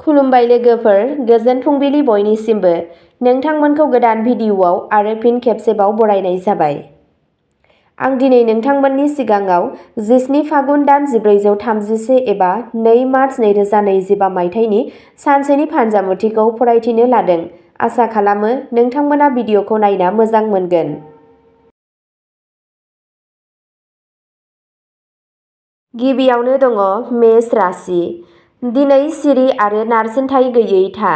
खुलुमबाय लोगोफोर, गोजोन फुंबिलि बयनिसिमबो। नोंथांमोनखौ गोदान भिडिअ'आव आरो फिन खेबसेबाव बरायनाय जाबाय। आं दिनै नोंथांमोननि सिगाङाव 17 फागुन दान 1431 एबा 2 मार्च 2025 मायथाइनि सानसेनि फान्जामुथिखौ फरायथिनो लादों। आसा खालामो नोंथांमोना भिडिअ'खौ नायना मोजां मोनगोन। गिबियावनो दङ मेष राशि। दिनै सिरि आरो नारसिनथाय गैयै था।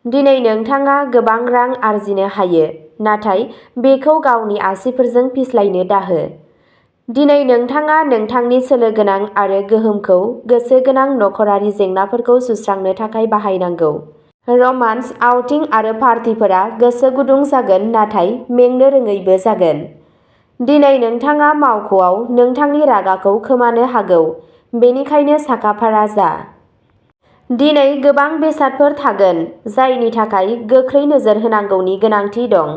दिनै नोंथाङा गोबां रां आरजिनो हायो, नाथाय बेखौ गावनि आसिफोरजों फिस्लायनो दाहो। दिनै नोंथाङा नोंथांनि सोलो गोनां आरो गोहोमखौ गोसो गोनां नखरारि जेंनाफोरखौ सुस्रांनो थाखाय बाहायनांगौ। रमान्स, आउटिं आरो पार्टिफोरा गोसो गुदुं जागोन नाथाय मेंनो रोङैबो जागोन। दिनै नोंथाङा मावख'आव नोंथांनि रागाखौ खोमानो हागौ, बेनिखायनो साखाफारा जा। दिनै गोबां बेसादफोर थागोन जायनि थाखाय गोख्रै नोजोर होनांगौनि गोनांथि दं।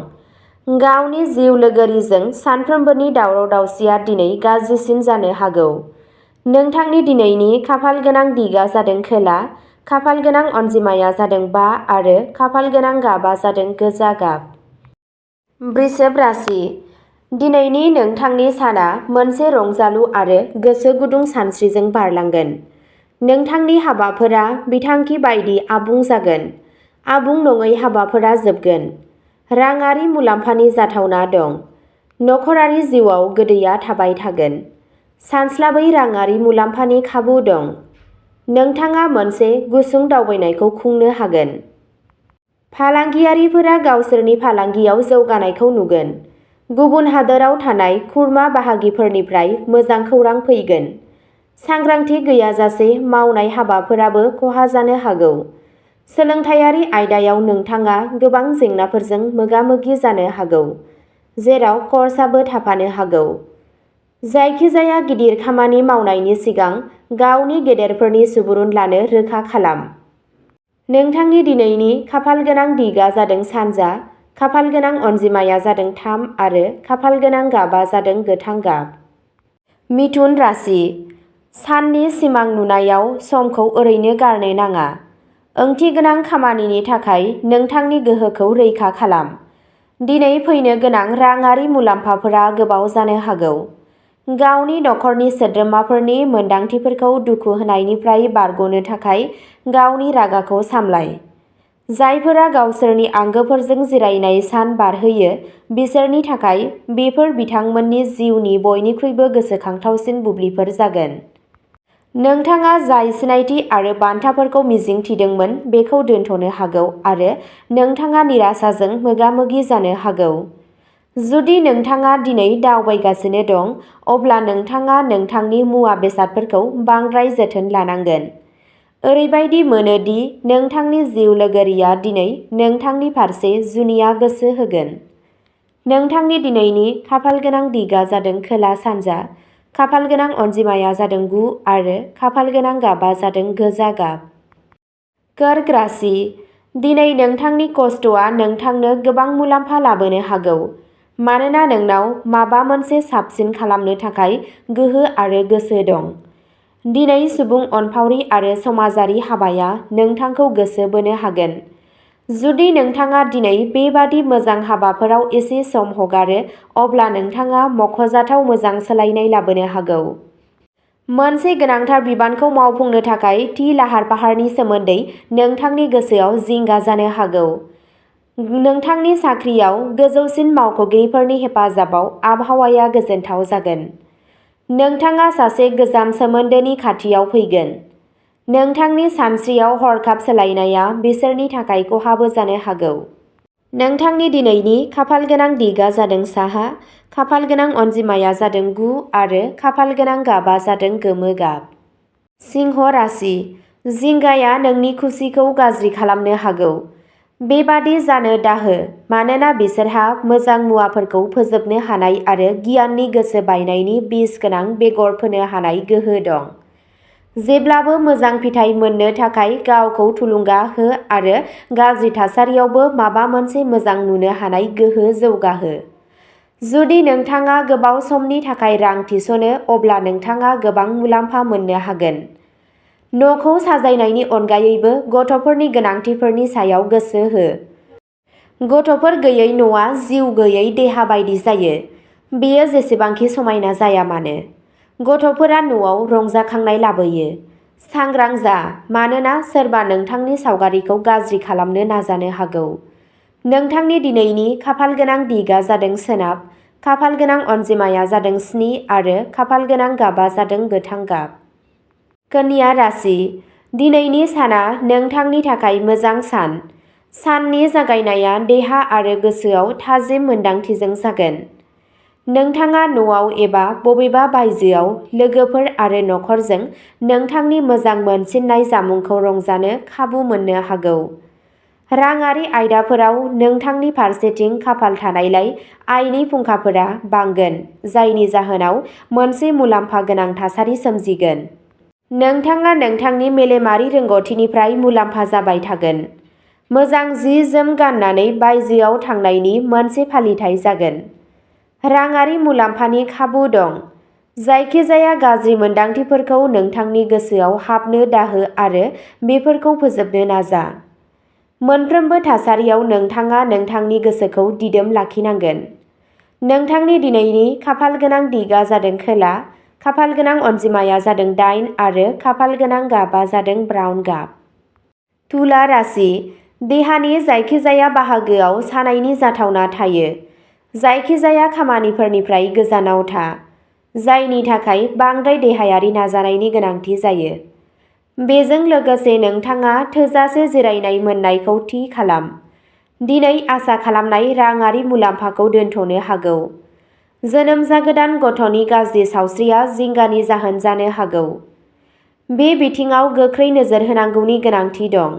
गावनि जिउ लोगोरिजों सानफ्रोमबोनि दावराव-दावसिया दिनै गाज्रिसिन जानो हागौ। नोंथांनि दिनैनि खाफालगोनां दिगआ जादों खोला, खाफालगोनां अनजिमाया जादों 5 आरो खाफालगोनां गाबआ जादों गोजा गाब। वृषभ राशि। दिनैनि नोंथांनि साना मोनसे रंजालु आरो गोसो गुदुं सानस्रिजों बारलांगोन। नोंथांनि हाबाफोरा बिथांखि बायदि आबुं जागोन। आबुं नङै हाबाफोरा जोबगोन। राङारि मुलाम्फानि जाथावना दं। नखरारि जिउआव गोदैया थाबाय थागोन। सानस्लाबै राङारि मुलाम्फानि खाबु दं। नोंथाङा मोनसे गुसुं दावबायनायखौ खुंनो हागोन। फालांगियारिफोरा गावसोरनि फालांगियाव जौगानायखौ नुगोन। गुबुन हादोराव थानाय खुरमा बाहागिफोरनिफ्राय मोजां खौरां फैगोन। सांग्रांथि गैयाजासे मावनाय हाबाफोराबो खहा जानो हागौ। सोलोंथायारि आयदायाव नोंथाङा गोबां जेंनाफोरजों मोगा-मोगि जानो हागौ, जेराव खर्साबो थाफानो हागौ। जायखिजाया गिदिर खामानि मावनायनि सिगां गावनि गेदेरफोरनि सुबुरुन लानो रोखा खालाम। नोंथांनि दिनैनि खाफालगोनां दिगआ जादों सानजा, खाफालगोनां अनजिमाया जादों 3 आरो खाफालगोनां गाबआ जादों गोथां गाब। मिथुन राशि। साननि सिमां नुनायाव समखौ ओरैनो गारनो नाङा। ओंथिगोनां खामानिनि थाखाय नोंथांनि गोहोखौ रैखा खालाम। दिनै फैनो गोनां राङारि मुलाम्फाफोरा गोबाव जानो हागौ। गावनि नखरनि सोद्रोमाफोरनि मोनदांथिफोरखौ दुखु होनायनिफ्राय बारग'नो थाखाय गावनि रागाखौ सामलाय। जायफोरा गावसोरनि आंगोफोरजों जिरायनाय सान बारहोयो बिसोरनि थाखाय बेफोर बिथांमोननि जिउनि बयनिख्रुइबो गोसोखांथावसिन बुब्लिफोर जागोन। नोंथाङा जाय सिनायथि आरो बान्थाफोरखौ मिजिंथिदोंमोन बेखौ दोनथ'नो हागौ आरो नोंथाङा निराशाजों मोगा-मोगि जानो हागौ। जुदि नोंथाङा दिनै दावबायगासिनो दं, अब्ला नोंथाङा नोंथांनि मुवा बेसादफोरखौ बांद्राय जोथोन लानांगोन। ओरैबायदि मोनो दि नोंथांनि जिउ लोगोरिया दिनै नोंथांनि फारसे जुनिया गोसो होगोन। नोंथांनि दिनैनि खाफालगोनां दिगआ जादों खोला-सानजा, खाफालगोनां अनजिमाया जादों 9 आरो खाफालगोनां गाबआ जादों गोजा गाब। कर्क राशि। दिनै नोंथांनि खस्थ'आ नोंथांनो गोबां मुलाम्फा लाबोनो हागौ, मानोना नोंनाव माबा मोनसे साबसिन खालामनो थाखाय गोहो आरो गोसो दं। दिनै सुबुं अनफावरि आरो समाजारि हाबाया नोंथांखौ गोसो बोनो हागोन। जुदि नोंथाङा दिनै बेबादि मोजां हाबाफोराव एसे सम हगारो, अब्ला नोंथाङा मख'जाथाव मोजां सोलायनाय लाबोनो हागौ। मोनसे गोनांथार बिबानखौ मावफुंनो थाखाय थि लाहार-फाहारनि सोमोन्दै नोंथांनि गोसोआव जिंगा जानो हागौ। नोंथांनि साख्रियाव गोजौसिन मावख'गिरिफोरनि हेफाजाबाव आबहावाया गोजोनथाव जागोन। नोंथाङा सासे गोजाम सोमोन्दोनि खाथियाव फैगोन। नोंथांनि सानस्रियाव हरखाब सोलायनाया बिसोरनि थाखाय खहाबो जानो हागौ। नोंथांनि दिनैनि खाफालगोनां दिगआ जादों साहा, खाफालगोनां अनजिमाया जादों 9 आरो खाफालगोनां गाबआ जादों गोमो गाब। सिंह राशि। जिंगाया नोंनि खुसिखौ गाज्रि खालामनो हागौ। बेबादि जानो दाहो मानोना बिसोरहा मोजां मुवाफोरखौ फोजोबनो हानाय आरो गियाननि गोसो बायनायनि बिस गोनां बेगर फोनो हानाय गोहो दं। जेब्लाबो मोजां फिथाइ मोननो थाखाय गावखौ थुलुंगा हो आरो गाज्रि थासारियावबो माबा मोनसे मोजां नुनो हानाय गोहो जौगाहो। जुदि नोंथाङा गोबाव समनि थाखाय रां थिसनो, अब्ला नोंथाङा गोबां मुलाम्फा मोननो हागोन। न'खौ साजायनायनि अनगायैबो गथ'फोरनि गोनांथिफोरनि सायाव गोसो हो। गथ'फोर गैयै न'आ जिउ गैयै देहा बायदि जायो। बेयो जेसेबांखि समायना जाया मानो। गथ'फोरा न'आव रंजाखांनाय लाबोयो। सांग्रां जा, मानोना सोरबा नोंथांनि सावगारिखौ गाज्रि खालामनो नाजानो हागौ। नोंथांनि दिनैनि खाफालगोनां दिगा जादों सोनाब, खाफालगोनां अनजिमाया जादों 7 आरो खाफालगोनां गाबा जादों गोथां गाब। कन्या राशि, दिनैनि साना नोंथांनि थाखाय मोजां सान। साननि जागायनाया देहा आरो गोसोआव थाजिम मोन्दांथिजों जागोन। नोंथाङा न'आव एबा बबेबा बायजोआव लोगोफोर आरो नखरजों नोंथांनि मोजां मोनसिननाय जामुंखौ रंजानो खाबु मोननो हागौ। राङारि आयदाफोराव नोंथांनि फारसेथिं खाफाल थानायलाय आयनि फुंखाफोरा बांगोन, जायनि जाहोनाव मोनसे मुलाम्फा गोनां थासारि सोमजिगोन। नोंथाङा नोंथांनि मेलेमारि रोंग'थिनिफ्राय मुलाम्फा जाबाय थागोन। मोजां जि-जोम गाननानै बायजोआव थांनायनि मोनसे फालिथाय जागोन। राङारि मुलाम्फानि खाबु दं। जायखिजाया गाज्रि मोन्दांथिफोरखौ नोंथांनि गोसोआव हाबनो दाहो आरो बेफोरखौ फोजोबनो नाजा। मोनफ्रोमबो थासारियाव नोंथाङा नोंथांनि गोसोखौ दिदोम लाखिनांगोन। नोंथांनि दिनैनि खाफालगोनां दिगा जादों खोला, खाफालगोनां अनजिमाया जादों 8 आरो खाफालगोनां गाबा जादों ब्राउन गाब। तुला राशि, देहानि जायखिजाया बाहागोआव सानायनि जाथावना थायो। जायखिजाया खामानिफोरनिफ्राय गोजानाव था, जायनि थाखाय बांद्राय देहायारि नाजानायनि गोनांथि जायो। बेजों लोगोसे नोंथाङा थोजासे जिरायनाय मोननायखौ थि खालाम। दिनै आसा खालामनाय राङारि मुलाम्फाखौ दोनथ'नो हागौ। जोनोम जागोदान गथ'नि गाज्रि सावस्रिया जिंगानि जाहोन जानो हागौ। बे बिथिङाव गोख्रै नोजोर होनांगौनि गोनांथि दं।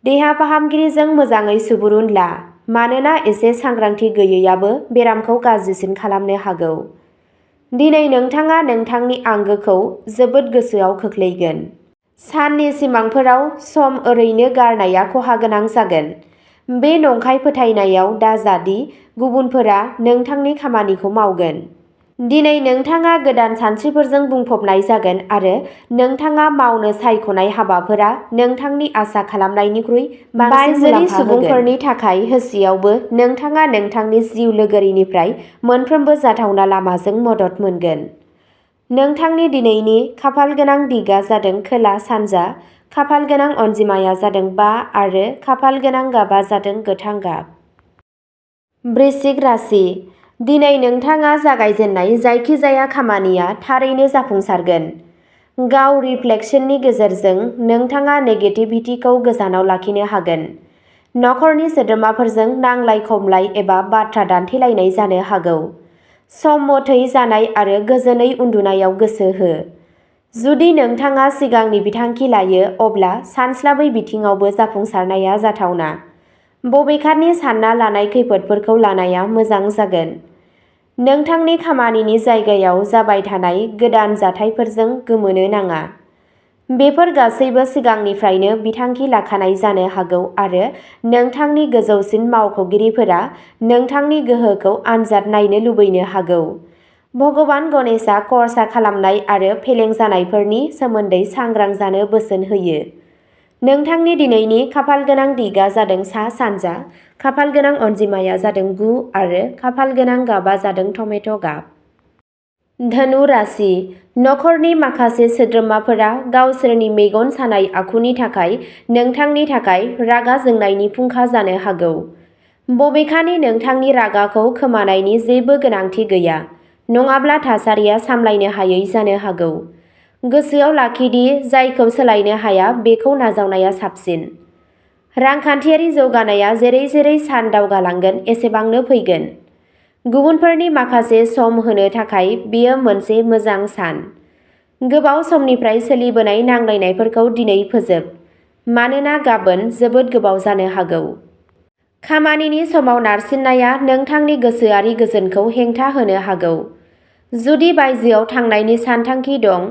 देहा फाहामगिरिजों मोजाङै सुबुरुन ला, मानोना एसे सांग्रांथि गैयैआबो बेरामखौ गाज्रिसिन खालामनो हागौ। दिनै नोंथाङा नोंथांनि आंगोखौ जोबोद गोसोआव खोख्लैगोन। साननि सिमांफोराव सम ओरैनो गारनाया खहा गोनां जागोन। बे नंखाय फोथायनायाव दाजा दि गुबुनफोरा नोंथांनि खामानिखौ मावगोन। दिनै नोंथाङा गोदान सानस्रिफोरजों बुंफबनाय जागोन आरो नोंथाङा मावनो सायख'नाय हाबाफोरा नोंथांनि आसा खालामनायनिख्रुइ बांसिन मुलाम्फा होगोन। सुबुंफोरनि थाखाय होसेयावबो नोंथाङा नोंथांनि जिउ लोगोरिनिफ्राय मोनफ्रोमबो जाथावना लामाजों मदद मोनगोन। नोंथांनि दिनैनि खाफालगोनां दिगा जादों खोला सानजा, खाफालगोनां अनजिमाया जादों 5 आरो खाफालगोनां गाबा जादों गोथां गाब। वृश्चिक राशि, दिनै नोंथाङा जागायजेननाय जायखिजाया खामानिया थारैनो जाफुंसारगोन। गाव रिफ्लेक्शननि गेजेरजों नोंथाङा नेगेटिभिटिखौ गोजानाव लाखिनो हागोन। नखरनि सोद्रोमाफोरजों नांलाय-खमलाय एबा बाथ्रा दान्थेलायनाय जानो हागौ। सम मथै जानाय आरो गोजोनै उन्दुनायाव गोसो हो। जुदि नोंथाङा सिगांनि बिथांखि लायो अब्ला सानस्लाबै बिथिङावबो जाफुंसारनाया जाथावना। बबेखानि सानना लानाय खैफोदफोरखौ लानाया मोजां जागोन। नोंथांनि खामानिनि जायगायाव जाबाय थानाय गोदान जाथायफोरजों गोमोनो नाङा। बेफोर गासैबो सिगांनिफ्रायनो बिथांखि लाखानाय जानो हागौ आरो नोंथांनि गोजौसिन मावख'गिरिफोरा नोंथांनि गोहोखौ आनजाद नायनो लुबैनो हागौ। भगबान गणेशआ खर्सा खालामनाय आरो फेलें जानायफोरनि सोमोन्दै सांग्रां जानो बोसोन होयो। नोंथांनि दिनैनि खाफालगोनां दिगा जादों सा-सानजा, खाफालगोनां अनजिमाया जादों 9 आरो खाफालगोनां गाबा जादों टमेट' गाब। धनु राशि, नखरनि माखासे सोद्रोमाफोरा गावसोरनि मेगन सानाय आखुनि थाखाय नोंथांनि थाखाय रागा जोंनायनि फुंखा जानो हागौ। बबेखानि नोंथांनि रागाखौ खोमानायनि जेबो गोनांथि गैया, नङाब्ला थासारिया सामलायनो हायै जानो हागौ। गोसोआव लाखि दि जायखौ सोलायनो हाया बेखौ नाजावनाया साबसिन। रांखान्थियारि जौगानाया जेरै-जेरै सान दावगालांगोन एसेबांनो फैगोन। गुबुनफोरनि माखासे सम होनो थाखाय बेयो मोनसे मोजां सान। गोबाव समनिफ्राय सोलिबोनाय नांलायनायफोरखौ दिनै फोजोब, मानोना गाबोन जोबोद गोबाव जानो हागौ। खामानिनि समाव नारसिननाया नोंथांनि गोसोआरि गोजोनखौ हेंथा होनो हागौ। जुदि बायजोआव थांनायनि सानथांखि दं,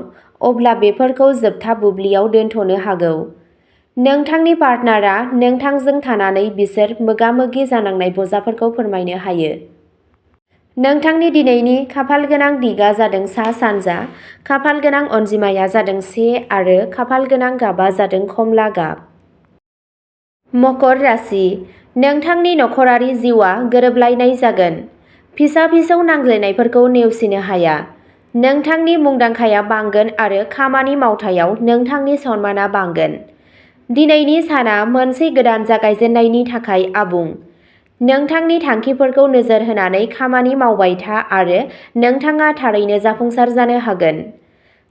अब्ला बेफोरखौ जोबथा बुब्लियाव दोनथ'नो हागौ। नोंथांनि पार्टनारआ नोंथांजों थानानै बिसोर मोगा-मोगि जानांनाय बजाफोरखौ फोरमायनो हायो। नोंथांनि दिनैनि खाफाल गोनां दिगा जादों सा सानजा, खाफाल गोनां अनजिमाया जादों 1 आरो खाफाल गोनां गाबा जादों खमला गाब। मकर राशि, नोंथांनि नखरारि जिउआ गोरोबलायनाय जागोन। फिसा-फिसौ नांज्लायनायफोरखौ नेवसिनो हाया। नोंथांनि मुंदांखाया बांगोन आरो खामानि मावथायाव नोंथांनि सन्माना बांगोन। दिनैनि साना मोनसे गोदान जागायजेन्नायनि थाखाय आबुं। नोंथांनि थांखिफोरखौ नोजोर होनानै खामानि मावबाय था आरो नोंथाङा थारैनो जाफुंसार जानो हागोन।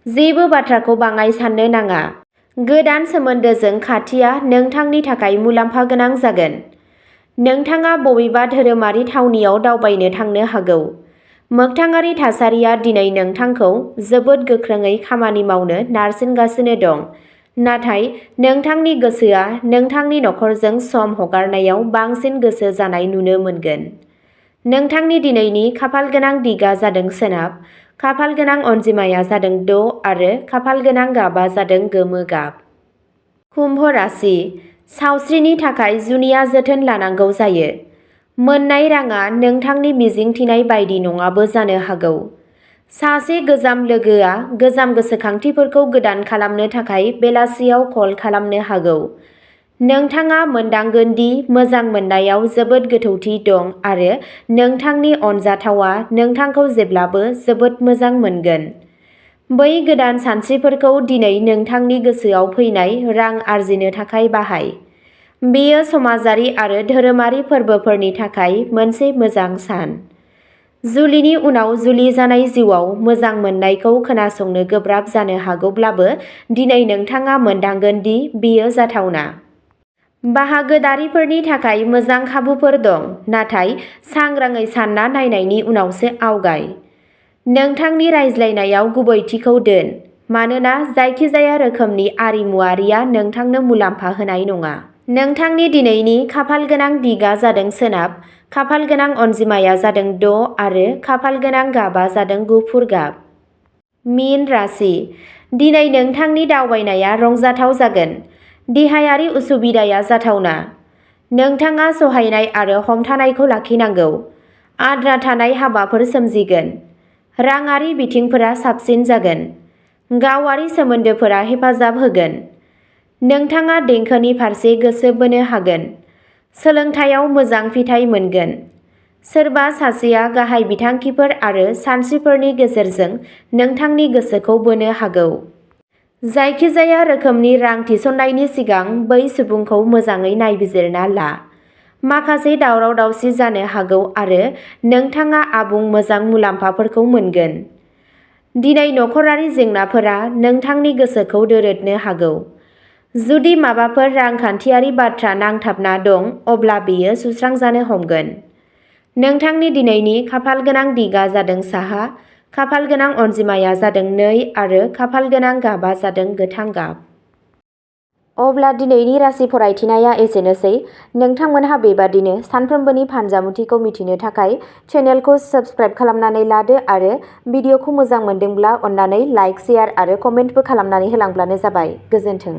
जेबो बाथ्राखौ बाङाइ साननो नाङा। गोदान सोमोन्दोजों खाथिया नोंथांनि थाखाय मुलाम्फा गोनां जागोन। नोंथाङा बबेबा धोरोमारि थावनियाव दावबायनो थांनो हागौ। मोगथाङारि थासारिया दिनै नोंथांखौ जोबोद गोख्रोङै खामानि मावनो नारसिनगासिनो दं, नाथाय नोंथांनि गोसोआ नोंथांनि नखरजों सम हगारनायाव बांसिन गोसो जानाय नुनो मोनगोन। नोंथांनि दिनैनि खाफाल गोनां दिगा जादों सोनाब, खाफाल गोनां अनजिमाया जादों 6 आरो खाफाल गोनां गाबा जादों गोमो गाब। कुम्भ राशि, सावस्रिनि थाखाय जुनिया जोथोन लानांगौ जायो। मोन्नाय राङा नोंथांनि मिजिंथिनाय बायदि नङाबो जानो हागौ। सासे गोजाम लोगोआ गोजाम गोसोखांथिफोरखौ गोदान खालामनो थाखाय बेलासियाव कल खालामनो हागौ। नोंथाङा मोनदांगोन दि मोजां मोननायाव जोबोद गोथौथि दं आरो नोंथांनि अनजाथावआ नोंथांखौ जेब्लाबो जोबोद मोजां मोनगोन। बै गोदान सानस्रिफोरखौ दिनै नोंथांनि गोसोआव फैनाय रां आर्जिनो थाखाय बाहाय। बेयो समाजारि आरो धोरोमारि फोरबोफोरनि थाखाय मोनसे मोजां सान। जुलिनि उनाव जुलि जानाय जिउआव मोजां मोननायखौ खोनासंनो गोब्राब जानो हागौब्लाबो दिनै नोंथाङा मोनदांगोन दि बेयो जाथावना। बाहागोदारिफोरनि थाखाय मोजां खाबुफोर दं, नाथाय सांग्राङै सानना नायनायनि उनावसो आवगाय। नोंथांनि रायज्लायनायाव गुबैथिखौ दोन, मानोना जायखिजाया रोखोमनि आरिमुआरिआ नोंथांनो मुलाम्फा होनाय नङा। नोंथांनि दिनैनि खाफाल गोनां दिगा जादों सोनाब, खाफाल गोनां अनजिमाया जादों 6 आरो खाफाल गोनां गाबा जादों गुफुर गाब। मीन राशि, दिनै नोंथांनि दावबायनाया रंजाथाव जागोन। देहायारि उसुबिदाया जाथावना। नोंथाङा सहायनाय आरो हमथानायखौ लाखिनांगौ। आद्रा थानाय हाबाफोर सोमजिगोन। राङारि बिथिंफोरा साबसिन जागोन। गावारि सोमोन्दोफोरा हेफाजाब होगोन। नोंथाङा देंखोनि फारसे गोसो बोनो हागोन। सोलोंथायाव मोजां फिथाय मोनगोन। सोरबा सासेया गाहाय बिथांखिफोर आरो सानस्रिफोरनि गेजेरजों नोंथांनि गोसोखौ बोनो हागौ। जायखिजाया रोखोमनि रां थिसननायनि सिगां बै सुबुंखौ मोजाङै नायबिजिरना ला। माखासे दावराव-दावसि जानो हागौ आरो नोंथाङा आबुं मोजां मुलाम्फाफोरखौ मोनगोन। दिनै नखरारि जेंनाफोरा नोंथांनि गोसोखौ दोरोदनो हागौ। जुदि माबाफोर रांखान्थियारि बाथ्रा नांथाबना दं, अब्ला बेयो सुस्रांजानो हमगोन। नोंथांनि दिनैनि खाफाल गोनां दिगा जादों साहा, खाफाल गोनां अनजिमाया जादों 2 आरो खाफाल गोनां गाबा जादों गोथां गाब। अब्ला दिनैनि राशि फरायथिनाया एसेनोसै। नोंथांमोनहा बेबादिनो सानफ्रोमबोनि फानजामुथिखौ मिथिनो थाखाय चेनेलखौ साबस्क्राइब खालामनानै लादो आरो भिडिअखौ मोजां मोनदोंब्ला अन्नानै लाइक, शेयार आरो कमेन्टबो खालामनानै होलांब्लानो जाबाय। गोजोन्थों।